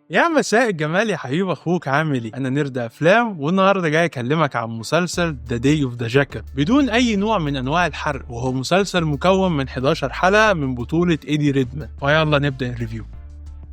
يا مساء الجمال يا حبيب اخوك، عامل ايه؟ انا نرد افلام، والنهارده جاي اكلمك عن مسلسل The Day of the Jackal بدون اي نوع من انواع الحرق، وهو مسلسل مكون من 11 حلقة من بطوله ايدي ريدمان. فيلا نبدا ال review.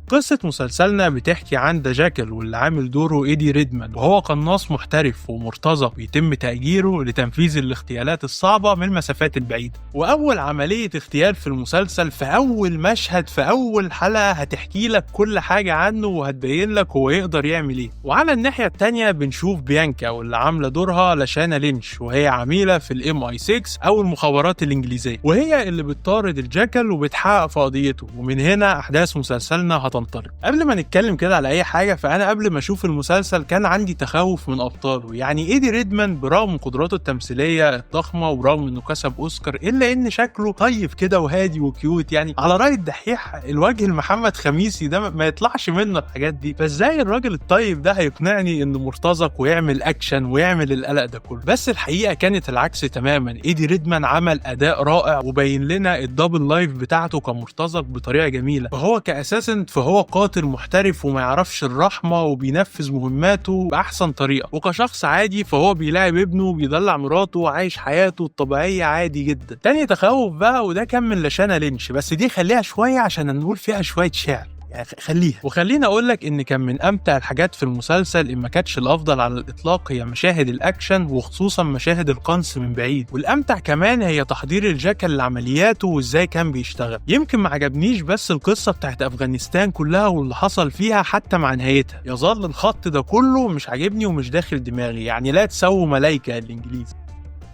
قصة مسلسلنا بتحكي عن The Jackal واللي عامل دوره ايدي ريدمان، وهو قناص محترف ومرتزق بيتم تأجيره لتنفيذ الاغتيالات الصعبة من المسافات البعيدة. وأول عملية اغتيال في المسلسل في أول مشهد في أول حلقة هتحكي لك كل حاجة عنه وهتبين لك هو يقدر يعمل ايه. وعلى الناحية التانية بنشوف بيانكا واللي عاملة دورها لاشانا لينش، وهي عميلة في ال MI6 أو المخابرات الإنجليزية، وهي اللي بتطارد ال Jackal وبتحقق في قضيته، ومن هنا أحداث مسلسلنا هتنطلق. قبل ما نتكلم كده على اي حاجه، فانا قبل ما اشوف المسلسل كان عندي تخوف من ابطاله. يعني ايدي ريدمان برغم قدراته التمثيلية الضخمة وبرغم انه كسب اوسكار، الا ان شكله طيب كده وهادي و cute، يعني على راي الدحيح الوجه المحمد خميسي ده ما يطلعش منه الحاجات دي. فازاي الراجل الطيب ده هيقنعني انه مرتزق ويعمل اكشن ويعمل القلق ده كله؟ بس الحقيقة كانت العكس تماما. ايدي ريدمان عمل اداء رائع وبين لنا ال double life بتاعته كمرتزق بطريقة جميله. فهو ك assassin فهو قاتل محترف وما يعرفش الرحمة وبينفذ مهماته بأحسن طريقة، وكشخص عادي فهو بيلاعب ابنه وبيدلع مراته وعايش حياته الطبيعية عادي جدا. تاني تخوف بقى، وده كان من لاشانا لينش، بس دي خليها شوية عشان نقول فيها شوية شعر، يعني خليها. وخليني اقول لك ان كان من امتع الحاجات في المسلسل، ان ما كانتش الافضل على الاطلاق، هي مشاهد الاكشن، وخصوصا مشاهد القنص من بعيد. والامتع كمان هي تحضير ال Jackal لعملياته وازاي كان بيشتغل. يمكن ما عجبنيش بس القصة بتاعت افغانستان كلها واللي حصل فيها حتى مع نهايتها، يظل الخط ده كله مش عاجبني ومش داخل دماغي، يعني لا تسووا ملايكة الانجليز.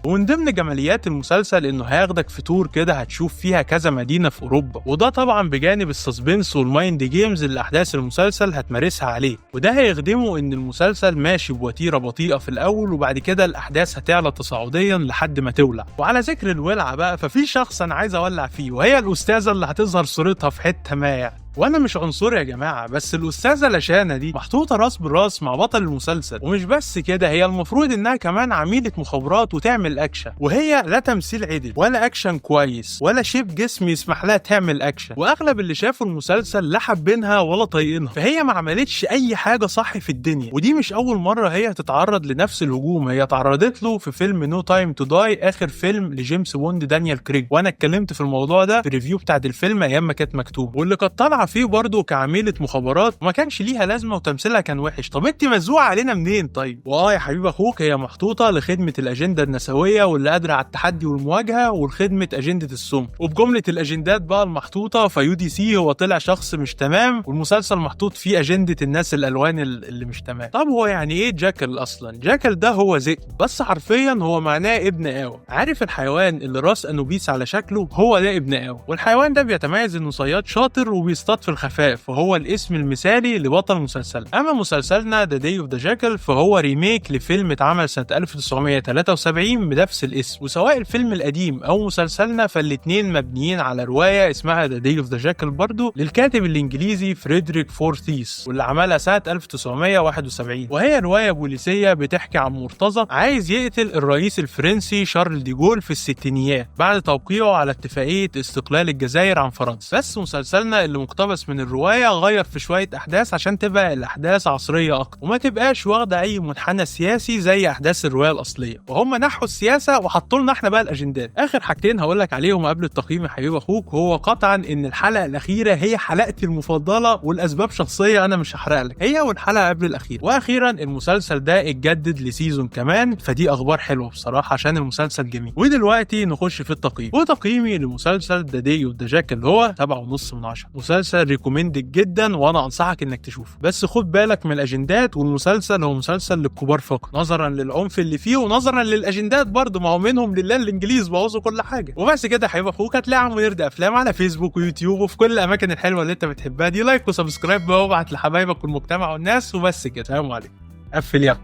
ومن ضمن جماليات المسلسل انه هياخدك في tour كده هتشوف فيها كذا مدينة في اوروبا، وده طبعا بجانب ال suspense وال mind games اللي احداث المسلسل هتمارسها عليه، وده هيخدمه ان المسلسل ماشي بوتيره بطيئه في الاول وبعد كده الاحداث هتعلى تصاعديا لحد ما تولع. وعلى ذكر الولعه بقى، ففي شخص انا عايز اولع فيه، وهي الاستاذة اللي هتظهر صورتها في حتة ما يعني. وانا مش عنصري يا جماعة، بس الاستاذة لاشانا دي محطوطة راس براس مع بطل المسلسل، ومش بس كده، هي المفروض انها كمان عميله مخابرات وتعمل اكشن، وهي لا تمثيل عدل ولا اكشن كويس ولا shape جسم يسمح لها تعمل اكشن، واغلب اللي شافوا المسلسل لا حابينها ولا طايقينها، فهي ما عملتش اي حاجة صح في الدنيا. ودي مش اول مرة هي تتعرض لنفس الهجوم، هي تعرضت له في فيلم No Time to Die، اخر فيلم لجيمس بوند دانيال كريج، وانا اتكلمت في الموضوع ده في review بتاعت الفيلم ايام ما كانت مكتوبه، واللي كانت طالعه فيه برضه كعميله مخابرات وما كانش ليها لازمه وتمثيلها كان وحش. طب انت مزوعه علينا منين طيب؟ واه يا حبيب اخوك، هي محطوطة لخدمة الاجندة النسوية واللي قادرة على التحدي والمواجهة ولخدمه اجندة السم. وبجمله الاجندات بقى المحطوطه، ف UDC هو طلع شخص مش تمام، والمسلسل محطوط فيه اجندة الناس الالوان اللي مش تمام. طب هو يعني ايه Jackal اصلا؟ Jackal ده هو ذئب، بس حرفيا هو معناه ابن آوى. عارف الحيوان اللي راس انوبيس على شكله؟ هو ده ابن آوى. والحيوان ده بيتميز انه صياد شاطر وبيصطاد في الخفاء، فهو الاسم المثالي لبطل مسلسل. اما مسلسلنا The Day of the Jackal فهو remake لفيلم اتعمل سنة 1973 بنفس الاسم، وسواء الفيلم القديم او مسلسلنا فالاتنين مبنيين على رواية اسمها The Day of the Jackal برضه للكاتب الانجليزي فريدريك فورثيس، واللي عملها سنة 1971، وهي رواية بوليسيه بتحكي عن مرتزق عايز يقتل الرئيس الفرنسي شارل دي جول في الستينيات بعد توقيعه على اتفاقية استقلال الجزائر عن فرنسا. بس مسلسلنا اللي مقتبس من الرواية غير في شوية احداث عشان تبقى الاحداث عصرية اكتر وما تبقاش واخده اي منحنى سياسي زي احداث الرواية الاصلية، وهم نحوا السياسة وحطوا لنا احنا بقى الاجندات. اخر حاجتين هقول لك عليهم قبل التقييم يا حبيب اخوك، هو قطعا ان الحلقة الاخيرة هي حلقتي المفضلة، والاسباب شخصية انا مش هحرق لك، هي والحلقة قبل الاخيرة. واخيرا المسلسل ده اتجدد ل season كمان، فدي اخبار حلوة بصراحة عشان المسلسل جميل. ودلوقتي نخش في التقييم، وتقييمي لمسلسل The Day of the Jackal هو 7.5 من 10. مسلسل recommended جدا وانا انصحك انك تشوفه، بس خد بالك من الاجندات، والمسلسل هو مسلسل للكبار فقط نظرا للعنف اللي فيه ونظرا للاجندات برضه، ما هو منهم لله الانجليز بوظوا كل حاجة. وبس كده يا حبيب اخوك، هتلاقي عم نرد افلام على فيسبوك ويوتيوب وفي كل الاماكن الحلوة اللي انت بتحبها دي. like و subscribe بقى وابعت لحبايبك والمجتمع والناس. وبس كده، سلام عليكم، قفل يلا.